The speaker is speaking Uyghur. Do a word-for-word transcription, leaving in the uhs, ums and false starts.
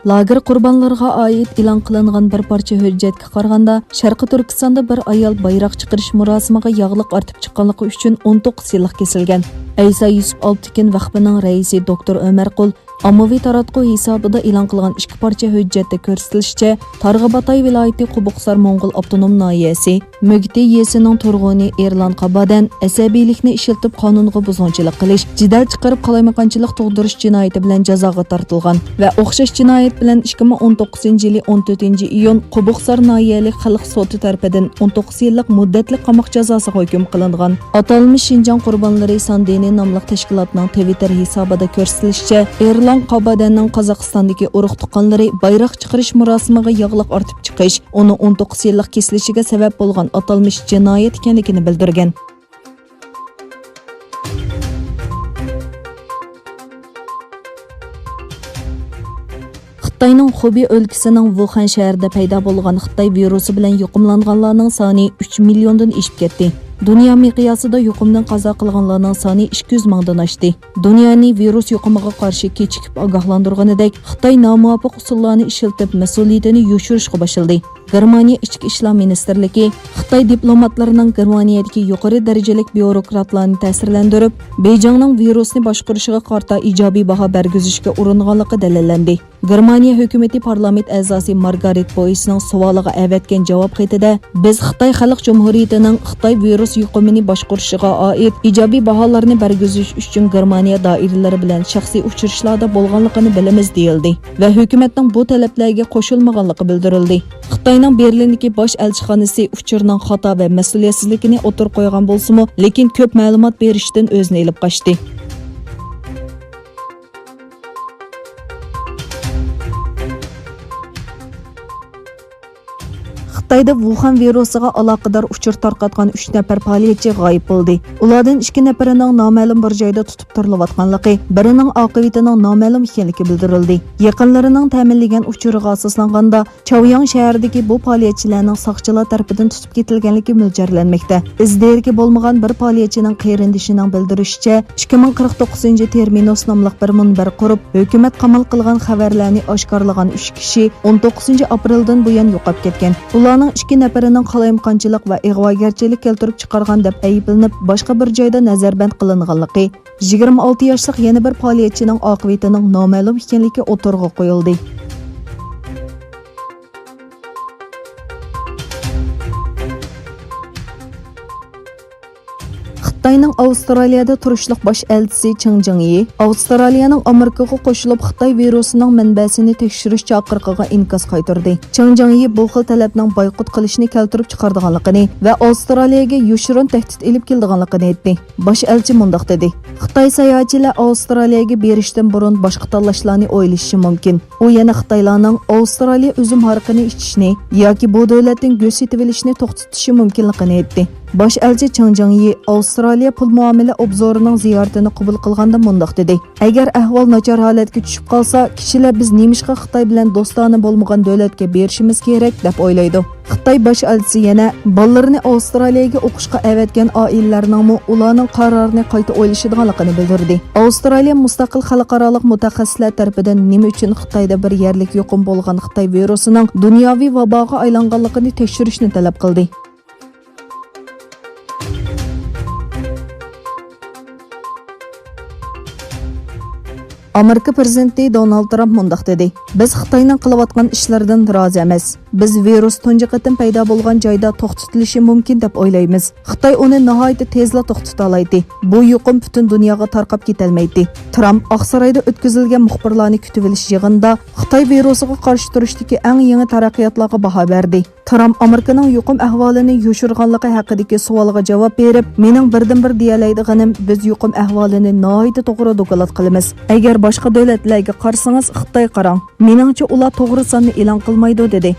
لاگېر قۇربانلىرىغا ئائىت ئېلان قىلىنغان بىر پارچە ھۆججەتكە قارىغاندا، شەرقىي تۈركىستاندا بىر ئايال بايراق چىقىرىش مۇراسىمىغا ياغلىق ئارتىپ چىققانلىقى ئۈچۈن ئون توققۇز يىللىق كېسىلگەن. ئەيسا يۈسۈپ ئالپتېكىن ۋەقپىنىڭ رەئىسى دوكتور ئۆمەرقۇل ئاممىۋى تاراتقۇ ھېسابىدا ئېلان قىلغان ئىككى پارچە ھۆججەتتە كۆرسىتىلىشىچە، تارغىباتاي ۋىلايىتى قوبۇقسار موڭغۇل ئاپتونوم ناھىيەسى مۆگتى يېسىنىڭ تۇرغۇنى ئېرلان قابادەن ئەسەبىيلىكنى ئىشلىتىپ قانۇنغا بۇزغۇنچىلىق قىلىش، جېدەل چىقىرىپ قالايمىقانچىلىق تۇغدۇرۇش جىنايىتى بىلەن جازاغا تارتىلغان ۋە ئوخشاش جىنايەت بىلەن ئىككى مىڭ ئون توققۇزىنچى يىلى ئون تۆتىنچى ئىيۇن قوبۇقسار ناھىيەلىك خەلق سوتى تەرىپىدىن ئون توققۇز يىللىق مۇددەتلىك قاماق جازاسىغا ھۆكۈم قىلىنغان. ئاتالمىش شىنجاڭ قۇربانلىرى ساندىنى ناملىق تەشكىلاتنىڭ تىۋىتتېر ھېسابىدا كۆرسىتىلىشىچە، ئېرلان قابادەننىڭ قازاقىستاندىكى ئۇرۇق تۇغقانلىرى بايراق چىقىرىش مۇراسىمىغا ياغلىق ئارتىپ چىقىش، ئۇنىڭ ئون توققۇز يىللىق كېسىلىشىگە سەۋەب بولغان ئاتالمىش جىنايەت ئىكەنلىكىنى بىلدۈرگەن. خىتاينىڭ خۇبېي ئۆلكىسىنىڭ ۋۇخەن شەھىرىدە پەيدا بولغان خىتاي ۋىرۇسى بىلەن يۇقۇملانغانلارنىڭ سانى ئۈچ مىليوندىن ئېشىپ كەتتى. دۇنيا مىقياسىدا يۇقۇمدىن قازا قىلغانلارنىڭ سانى ئىككى يۈز مىڭدىن ئاشتى. دۇنيانى ۋىرۇس يۇقۇمىغا قارشى كېچىكىپ ئاگاھلاندۇرغىنىدەك، خىتاي نامۇۋاپىق ئۇسۇللارنى ئىشلىتىپ، مەسئۇلىيىتىنى يوشۇرۇشقا باشلىدى. گېرمانىيە ئىچكى ئىشلار مىنىستىرلىكى خىتاي دىپلوماتلىرىنىڭ گېرمانىيەدىكى يۇقىرى دەرىجىلىك بيۇروكراتلارنى تەسىرلەندۈرۈپ، بېيجىڭنىڭ ۋىرۇسنى باشقۇرۇشىغا قارىتا ئىجابىي باھا بەرگۈزۈشكە ئۇرۇنغانلىقى دەلىللەندى. گېرمانىيە ھۆكۈمىتى پارلامېنت ئەزاسى مارگارىت بويسنىڭ سوئالىغا ئەۋەتكەن جاۋاب خېتىدە، بىز خىتاي خەلق جۇمھۇرىيىتىنىڭ خىتاي ۋىرۇس يۇقۇمىنى باشقۇرۇشىغا ئائىت ئىجابىي باھالارنى بەرگۈزۈش ئۈچۈن گېرمانىيە دائىرىلىرى بىلەن شەخسىي ئۇچرىشىشلاردا بولغانلىقىنى بىلىمىز، دېيىلدى ۋە ھۆكۈمەتنىڭ بۇ تەلەپلەرگە قوشۇلمىغانلىقى بىلدۈرۈلدى. خىتاينىڭ بېرلىندىكى باش ئەلچىخانىسى ئۇچۇرنىڭ خاتا ۋە مەسئۇلىيەتسىزلىكىنى ئوتتۇرىغا قويغان بولسىمۇ، لېكىن كۆپ مەلۇمات بېرىشتىن ئۆزىنى ئېلىپ قاچتى. خىتايدا ۋۇخەن ۋىرۇسىغا ئالاقىدار ئۇچۇر تارقاتقان ئۈچ نەپەر پائالىيەتچى غايىب بولدى. ئۇلاردىن ئىككى نەپىرىنىڭ نامەلۇم بىر جايدا تۇتۇپ تۇرۇلۇۋاتقانلىقى، بىرىنىڭ ئاقىۋىتىنىڭ نامەلۇم ئىكەنلىكى بىلدۈرۈلدى. يېقىنلىرىنىڭ تەمىنلىگەن ئۇچۇرىغا ئاساسلانغاندا، چاۋياڭ شەھىرىدىكى بۇ پائالىيەتچىلەرنىڭ ساقچىلار تەرىپىدىن تۇتۇپ كېتىلگەنلىكى مۆلچەرلەنمەكتە. ئىز دېرىكى بولمىغان بىر پائالىيەتچىنىڭ قېرىندىشىنىڭ بىلدۈرۈشىچە، ئىككى مىڭ قىرىق توققۇزىنچى تېرمىنۇس ناملىق بىر مۇنبەر قۇرۇپ، ھۆكۈمەت قامال قىلغان خەۋەرلەرنى ئاشكارىلىغان ئۈچ كىشى ئون توققۇزىنچى ئاپرېلدىن بۇيان يوقاپ كەتكەن. ئۇلارنىڭ ئىككى نەپىرىنىڭ قالايمىقانچىلىق ۋە ئىغۋاگەرچىلىك كەلتۈرۈپ چىقارغان دەپ ئەيىبلىنىپ، باشقا بىر جايدا نەزەربەند قىلىنغانلىقى، يىگىرمە ئالتە ياشلىق يەنە بىر پائالىيەتچىنىڭ ئاقىۋىتىنىڭ نامەلۇم ئىكەنلىكى ئوتتۇرىغا قويۇلدى. خىتاينىڭ ئاۋسترالىيەدە تۇرۇشلۇق باش ئەلچىسى چېڭ جىڭيى ئاۋسترالىيەنىڭ ئامېرىكىغا قوشۇلۇپ، خىتاي ۋىرۇسىنىڭ مەنبەسىنى تەكشۈرۈش چاقىرىقىغا ئىنكاس قايتۇردى. چېڭ جىڭيى بۇ خىل تەلەپنىڭ بايقۇت قىلىشنى كەلتۈرۈپ چىقارىدىغانلىقىنى ۋە ئاۋسترالىيەگە يوشۇرۇن تەھدىت ئېلىپ كېلىدىغانلىقىنى ئېيتتى. باش ئەلچى مۇنداق دېدى: «خىتاي ساياھەتچىلەر ئاۋسترالىيەگە بېرىشتىن بۇرۇن باشقا تاللاشلارنى ئويلىشىشى مۇمكىن. ئۇ يەنە خىتايلارنىڭ ئاۋسترالىيە ئۈزۈم ھارىقىنى ئىچىشنى ياكى بۇ دۆلەتتىن گۆش سېتىۋېلىشنى توختىتىشى مۇمكىنلىقىنى ئېيتتى.» باش ئەلچى چېڭ جىڭيى ئاۋسترالىيە پۇل مۇئامىلە ئوبزورىنىڭ زىيارىتىنى قوبۇل قىلغاندا مۇنداق دېدى: «ئەگەر ئەھۋال ناچار ھالەتكە چۈشۈپ قالسا، كىشىلەر بىز نېمىشقا خىتاي بىلەن دوستانە بولمىغان دۆلەتكە بېرىشىمىز كېرەك دەپ ئويلايدۇ.» خىتاي باش ئەلچىسى يەنە بالىلىرىنى ئاۋسترالىيەگە ئوقۇشقا ئەۋەتكەن ئائىلىلەرنىڭمۇ ئۇلارنىڭ قارارىنى قايتا ئويلىشىدىغانلىقىنى بىلدۈردى. ئاۋسترالىيە مۇستەقىل خەلقئارالىق مۇتەخەسسىسلەر تەرىپىدىن نېمە ئۈچۈن خىتايدا بىر يەرلىك يۇقۇم بولغان خىتاي ۋىرۇسىنىڭ دۇنياۋى ۋاباغا ئايلانغانلىقىنى تەكشۈرۈشنى تەلەپ قىلدى. ئامېرىكا پىرېزىدېنتى دونالد ترامپ مۇنداق دېدى: «بىز خىتاينىڭ قىلىۋاتقان ئىشلىرىدىن رازى ئەمەس. بىز ۋىرۇس تۇنجى قېتىم پەيدا بولغان جايدا توختىتىلىشى مۇمكىن دەپ ئويلايمىز. خىتاي ئۇنى ناھايىتى تېزلا توختىتالايتتى. بۇ يۇقۇم پۈتۈن دۇنياغا تارقاپ كېتەلمەيتتى.» ترامپ ئاقسارايدا ئۆتكۈزۈلگەن مۇخبىرلارنى كۈتۈۋېلىش يىغىنىدا خىتاي ۋىرۇسىغا قارشى تۇرۇشتىكى ئەڭ يېڭى تەرەققىياتلارغا باھا بەردى. ترامپ ئامېرىكىنىڭ يۇقۇم ئەھۋالىنى يوشۇرغانلىقى ھەققىدىكى سوئالغا جاۋاب بېرىپ، مېنىڭ بىردىنبىر دېيەلەيدىغىنىم، بىز يۇقۇم ئەھۋالىنى ناھايىتى توغرا دوكلات قىلىمىز. ئەگەر باشقا دۆلەتلەرگە قارىسىڭىز، خىتايغا قاراڭ. مېنىڭچە، ئۇلار توغرا ساننى ئېلان قىلمايدۇ، دېدى.